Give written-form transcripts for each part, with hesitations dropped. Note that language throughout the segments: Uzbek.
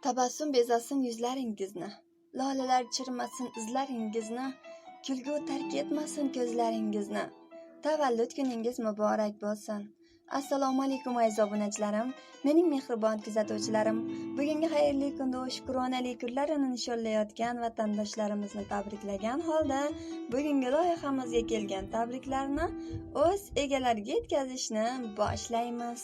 Tabassum bezasin yuzlaringizni, lolalar chirmasin izlaringizni, kulgu tark etmasin ko'zlaringizni. Tavallud kuningiz muborak bo'lsin. Assalomu alaykum aziz obunachilarim, mening mehribon kuzatuvchilarim. Bugungi xayrli kunda shukronali kunlarini nishonlayotgan vatandoshlarimizni tabriklagan holda bugungi loyihamizga kelgan tabriklarni o'z egalariga yetkazishni boshlaymiz.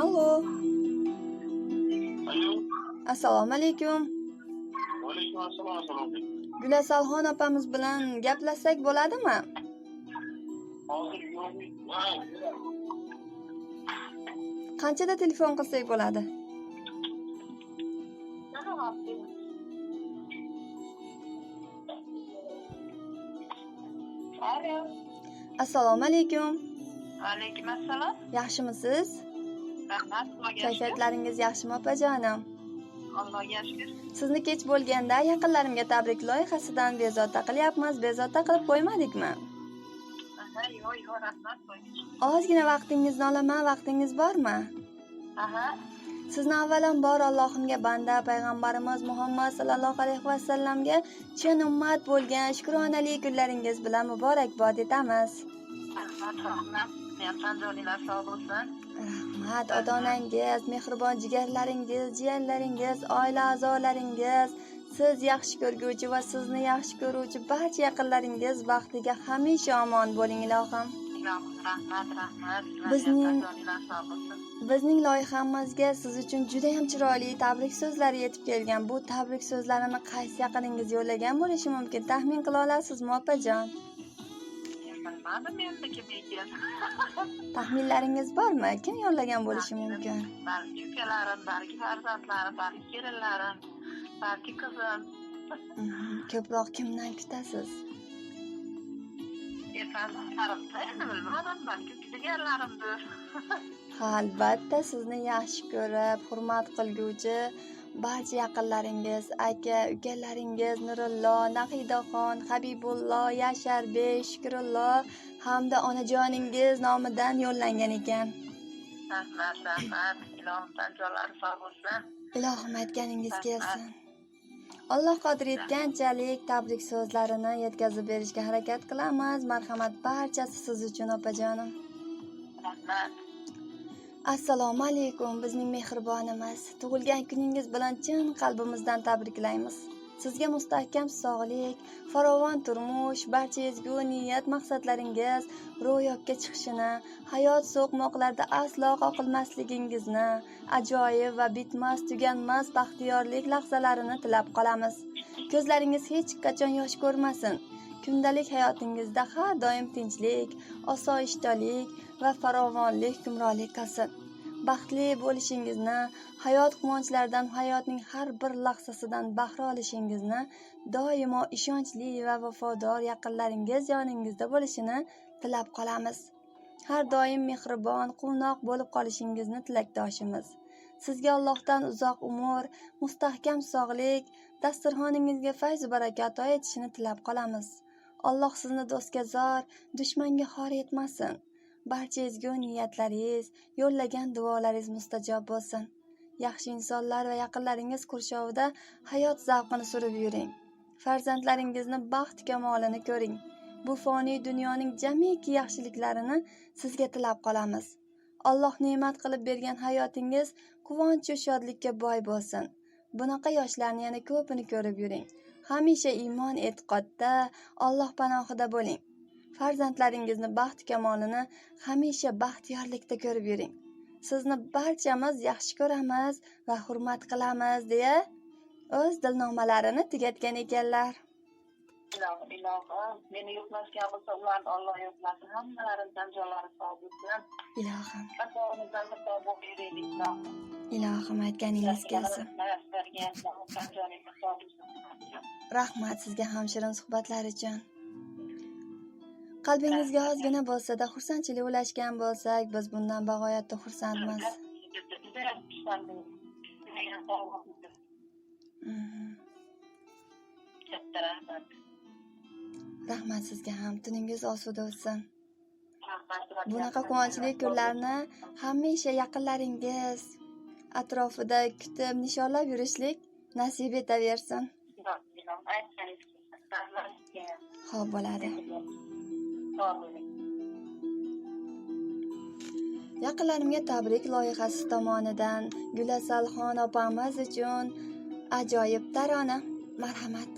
Alo. Alo. Assalomu alaykum. Alaykum assalom, assalomu alaykum. Gulasalxon opamiz bilan gaplashsak bo'ladimi? Hozir yo'q. Qanchada telefon qilsak bo'ladi? Alo. Assalomu alaykum. Alaykum assalom. Yaxshimisiz? Rahmat, Xudoga shukr. Kayfiyatlaringiz yaxshimi, opajonim? Allohga shukr. Sizni kech bo'lganda yaqinlarimga tabrik loyihasidan bezovta qilyapmiz. Bezovta qilib qo'ymadikmi? Aha, yo'q, yo'q, rahmat, Xudoga shukr. Ozgina vaqtingizni olaman, vaqtingiz bormi? Aha. Sizni avvalambor Allohimga banda payg'ambarimiz Muhammad sallallohu alayhi vasallamga chin ummat bo'lgan shukronali kunlaringiz bilan muborakbod etamiz. Rahmat, rahmat. Men ham joninglar sog' bo'lsin. Rahmat, ota-onangiz, mehribon jigarlaringiz, jiyanlaringiz, oila a'zolaringiz, siz yaxshi ko'rguvchi va sizni yaxshi ko'ruvchi barcha yaqinlaringiz baxtiga hamisha omon bo'ling ilohim. Ilohim, rahmat, rahmat. Joninglar sog' bo'lsin. Bizning loyihamizga siz uchun juda ham chiroyli tabrik so'zlari yetib kelgan. Bu tabrik so'zlarini qaysi yaqiningiz yo'llagan bo'lishi mumkin? Taxmin qila olasizmi, opajon? Bilmadim endi kim ekan. Taxminlaringiz bormi? Kim yo'llagan bo'lishi mumkin? Balki ukalarim, balki farzandlarim, balki kelinlarim, balki qizim. Ko'proq kimdan kutasiz? Farzandlarimda endi bilmadim, balki jigarlarimdir. Ha, albatta sizni yaxshi ko'rib, hurmat qilguvchi barcha yaqinlaringiz, aka, ukalaringiz Nurullo, Nahidaxon, Habibullo, Yasharbek, Shukrullo hamda onajoningiz nomidan yo'llangan ekan. Rahmat, rahmat. Ilohim jonlari sog' bo'lsin. Ilohim aytganingiz kelsin. Alloh qodir etganchalik tabrik so'zlarini yetkazib berishga harakat qilamiz. Marhamat, barchasi siz uchun opajonim. Rahmat. Assalomu alaykum bizning mehribonimiz. Tug'ilgan kuningiz bilan chin qalbimizdan tabriklaymiz. Sizga mustahkam sog'lik, farovon turmush, barcha ezgu niyat maqsadlaringiz ro'yobga chiqishini, hayot so'qmoqlarida aslo qoqilmasligingizni, ajoyib va bitmas tuganmas baxtiyorlik lahzalarini tilab qolamiz. Ko'zlaringiz hech qachon yosh ko'rmasin. Kundalik hayotingizda har doim tinchlik, osoyishtalik va farovonlik hukmronlik qilsin. Baxtli bo'lishingizni, hayot quvonchlaridan, hayotning har bir lahzasidan bahra olishingizni, doimo ishonchli va vafodor yaqinlaringiz yoningizda bo'lishini tilab qolamiz. Har doim mehribon, quvnoq bo'lib qolishingizni tilakdoshimiz. Sizga Allohdan uzoq umr, mustahkam sog'lik, dasturxoningizga fayz baraka ato etishini tilab qolamiz. Alloh sizni do'stga zor, dushmanga xor etmasin. Barcha ezgu niyatlaringiz, yo'llagan duolaringiz mustajob bo'lsin. Yaxshi insonlar va yaqinlaringiz qurshovida hayot zavqini surib yuring. Farzandlaringizni baxt kamolini ko'ring. Bu foniy dunyoning jamiki yaxshiliklarini sizga tilab qolamiz. Alloh ne'mat qilib bergan hayotingiz quvonch va shodlikka boy bo'lsin. Bunaqa yoshlarni yana ko'pini ko'rib yuring. Hamisha iymon e'tiqodda, Alloh panohida bo'ling. Farzandlaringizni baxt kamolini hamisha baxtiyorlikda ko'rib yuring. Sizni barchamiz yaxshi ko'ramiz va hurmat qilamiz deya o'z dilnomalarini tugatgan ekanlar. Ilohim, ilohim, meni yo'qlashgan bo'lsa, ularni Alloh yo'qlasin. Hammalarimizdan jonlari sog' bo'lsin. Ilohim. Qatorımızdan sog' bo'lib yuraylik, ilohim. Ilohim aytganingiz kelsin. Rahmat sizga ham shirin suhbatlar uchun. Qalbingizga ozgina bo'lsa-da xursandchilik ulashgan bo'lsak, biz bundan bag'oyatda xursandmiz. Judayam xursand bo'ldim. Kutmagan sovg'a. Katta rahmat. Rahmat sizga ham. Tuningiz osuda o'tsin. Rahmat. Bunaqa quvonchli kunlarni hamisha yaqinlaringiz atrofida kutib, nishonlab yurishlik nasib etaversin. Aytganingiz kelsin. Rahmat sizga. Xo'p bo'ladi. Sog' bo'ling. Yaqinlarimga tabrik loyihasi tomonidan Gulasalxon opamiz uchun ajoyib tarona. Marhamat.